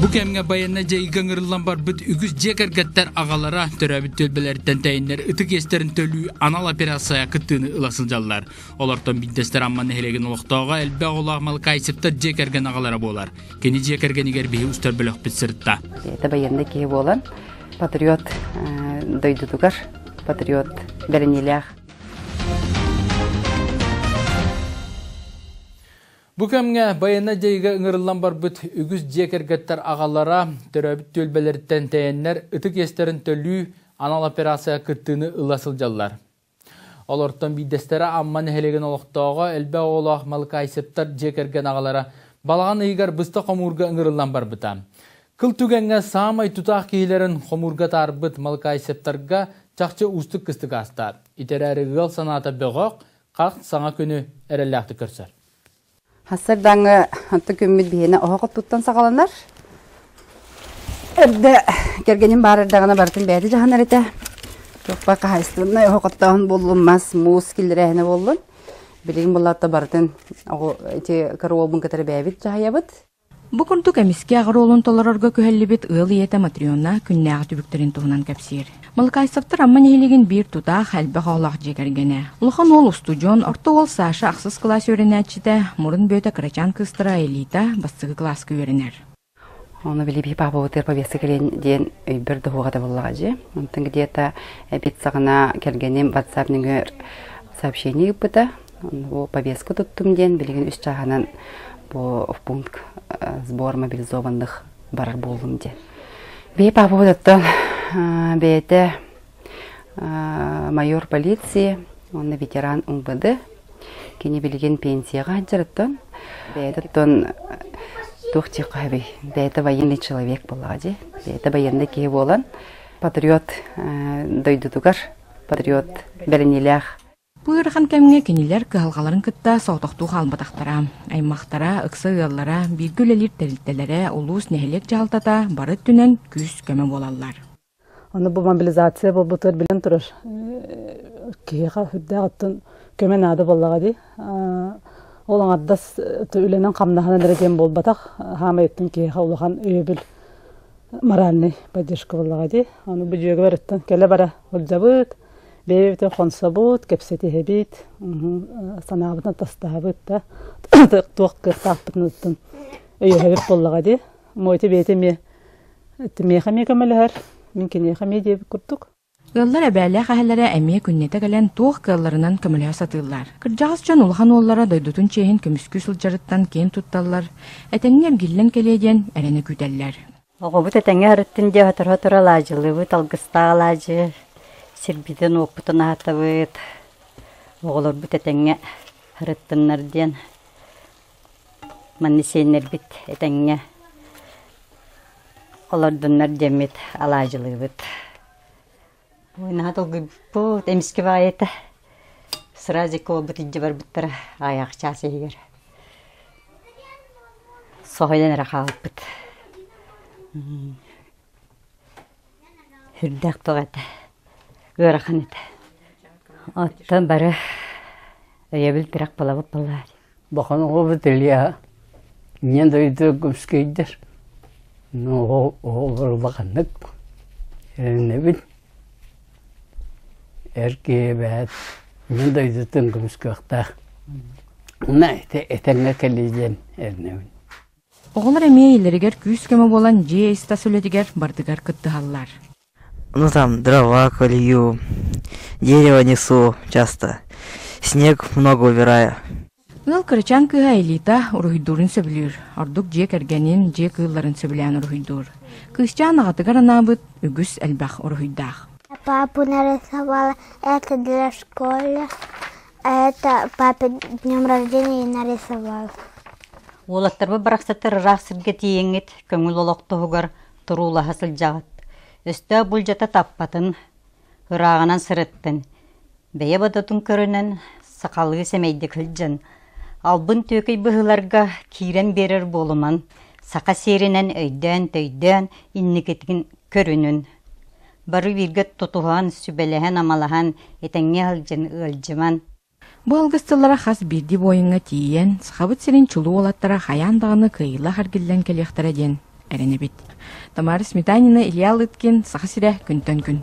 Бу кэмҥэ байыаннай дьайыыга ыҥырыллан барбыт үгүс дьиэ кэргэттэр аҕалара төрөөбүт түөлбэлэриттэн тэйиннэр ытык иэстэрин төлүү анал операция кыттыыны ыла сылдьаллар. Олортон биирдэстэрэ Амма нэһилиэгин олохтооҕо элбэх оҕолоох Малкайцевтар дьиэ кэргэн аҕалара буолар. Кини дьиэ кэргэнигэр биһи устар бөлөхпүт сырытта. Это военный киһи буолан, патриот дойдутугар, патриот бэриниилээх. Бу кэмҥэ байыаннай дьайыыга ыҥырыллан барбыт үгүс дьиэ кэргэттэр аҕалара төрөөбүт түөлбэлэриттэн тэйэннэр ытык иэстэрин төлүү анал операция кыттыыны ыла сылдьаллар. Олортон биирдэстэрэ Амма нэһилиэгин олохтооҕо, элбэх оҕолоох Малыкайсептар дьиэ кэргэн аҕалара балаҕан ыйыгар быстах хомуурга ыҥырыллан барбыта. Кыл түгэҥҥэ саамай тутаах киһилэрин хомуурга таарбыт Малыкайсептарга чахчы уустук кыстык ааста. Ити эрээри ыал санаата бөҕөх, хах саҥа күнү эрэллээхтик көрсөр. Сарсыардааҥҥы онтон күммүт биһиэнэ оһох оттуттан саҕаланар. Эрдэ кэргэним баар эрдэҕинэ барытын бэйэтэ дьаһанар этэ. Туохпа хаһаайыстыбаннай оһох оттооһун буоллун, мас, муус киллэрээһинэ буоллун. Билигин буллаатта барытын оҕо ити кыра уолбун кытары бэйэбит дьаһайабыт. Бу курдук эмискэ оруолун толорорго күһэллибит ыал ийэтэ Матрена күннээҕи түбүктэрин туһунан кэпсиир. Малыкайсовтар Амма нэһилиэгин биир тутаах, элбэх оҕолоох дьиэ кэргэнэ. Улахан уол устудьуон, орто уол Саша ахсыс кылаас үөрэнээччитэ, мурун бүөтэ кырачаан кыыстара Элита бастакы кылааска үөрэнэр. Ону били биһи папабытыгар повестка кэлин диэн өйбөр да суоҕа буоллаҕа дии. Онтон где-то эбит саҕана кэргэним WhatsApp нөҥүө сообщение ыыппыта. Бу повестка туттум диэн билигин үс чааһынан бу в пункт сбор мобилизованных барар буоллум диэн. Бии папабыт оттон бэйэтэ майор полиции уонна ветеран УМВД. Кини билигин пенсияҕа сылдьарыттан бэйэтэ оттон туох диэххэ сөбүй бэйэтэ военный человек буоллаҕа дии. Бэйэтэ военный киһи буолан патриот дойдутугар патриот бэриниилээх Бу ыарахан кэмҥэ кинилэр кыһалҕаларын кытта соҕотохтуу хаалбатахтара. Аймахтара, ыкса ыаллара, бииргэ үлэлиир тэрилтэлэрэ, улуус, нэһилиэк дьаһалтата бары өттүнэн күүс-көмө буолаллар. Аны бу мобилизация буолбутугар билэн турар киһиэхэ сүрдээх оттон көмө наада буоллаҕа дии. Ол аҥардас үлэнэн хамнаһынан эрэ диэн буолбатах, хаамай өттүн киһиэхэ улахан өйөбүл моральный поддержка буоллаҕа дии. Аны бу дьүөгэбэр оттон кэлэ-бара сылдьабыт, Бэйэбитин хонсобут, кэпсэтиһэбит, санаабытын атастаһабыт да, туох кыахтаахпытын оттон өйөһөбүт буоллаҕа дии. Муоти бэйэтэ эмиэ миэхэ эмиэ көмөлөһөр, мин киниэхэ эмиэ диэбит курдук. Ыаллар эбээлээх эһэлэрэ эмиэ күннэтэ кэлэн туох кыалларынан көмөлөһө сатыыллар. Кырдьаҕас дьон улахан уоллара дойдутун чиэһин көмүскүү сылдьарыттан киэн тутталлар, этэҥҥэ эргиллэн кэлиэ диэн эрэнэ күүтэллэр. Оҕобут этэҥҥэ сырыттын диэн сотору-сотору алаадьылыыбыт, алгыстаах алаадьы, сирбитин-уоппутун аһатабыт, оҕолорбут этэҥҥэ сырыттыннар диэн манна сиэннэрбит этэҥҥэ олордуннар диэммит алаадьылыыбыт. Ой, наһаа долгуйбуппут, эмискэ баҕайыта сразу уолбут илдьэ барбыттара аҕыйах чаас иһигэр. Соһуйан эрэ хаалбыт. Сүрдээх туох этэ, ыарахан этэ. Оттон бары өйөбүл тирэх буолабыт буоллаа дии. Бахан оҕобут Илья ийэ дойду көмүскэйдэр. Оҕолор улаханнык эрэнэбин. Эр киһи эбээт ийэ дойдутун көмүскүөхтээх. Уна этэҥҥэ кэлиэ диэн эрэнэбин. Оҕолор эмиэ илэригэр күүс-көмө буолан дьиэ ис-тас үлэтигэр барытыгар кыттыһаллар. Ну там дрова колью, дерево несу часто, снег много убираю. Ыал кырачаан кыыһа Элита уруһуйдуурун сөбүлүүр. Ордук дьиэ кэргэнин, дьиэ кыылларын сөбүлээн уруһуйдуур. Кыысчаан аҕатыгар анаабыт үгүс элбэх уруһуйдаах. Папу нарисовала это для школы, а это папе днем рождения нарисовала. Уолаттарбыт барахсаттар ыраах сиргэ тиийэҥҥит көҥүл олох туһугар туруулаһа сылдьаҕыт. Өстөөх булдьата таппатын, ырааҕынан сырыттын. Бэйэ бодотун көрүнэн, сахалыы сэмэйдик сылдьан, албын түөкэй быһыыларга киирэн биэрэр буолуман, саха сиэринэн өйдөөн-төйдөөн инникитин көрүнүн. Бары бииргэ тутуһан, сүбэлэһэн-амалаһан, этэҥҥэ сылдьын, ыалдьыман. Бу алгыс тыллара хас биирдии буойуҥҥа тиийэн, Сахабыт сирин чулуу уолаттара хайаан даҕаны кыайыылаах эргиллэн кэлиэхтэрэ диэн эрэнэбит. Тамара Сметанина, Илья Лыткин, Саха сирэ, күнтэн күн.